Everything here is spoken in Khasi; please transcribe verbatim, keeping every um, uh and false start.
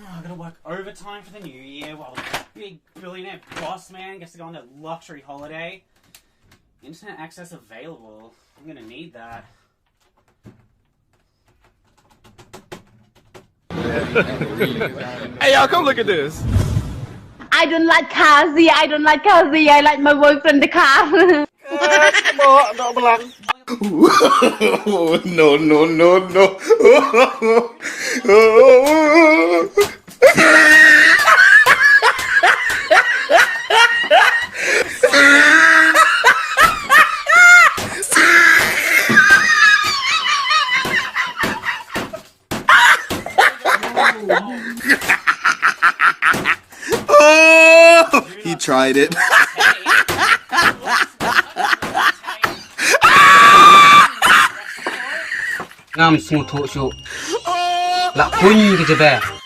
Oh, I gotta work overtime for the new year while the big billionaire boss man gets to go on a luxury holiday. Internet access available. I'm gonna need that. Hey, y'all, come look at this. I don't like Kazi. I don't like Kazi. I like my boyfriend, the car. No, no, no, no. Oh, he tried it. Ngam sngewthuh shuh. La kuñ ka jaba.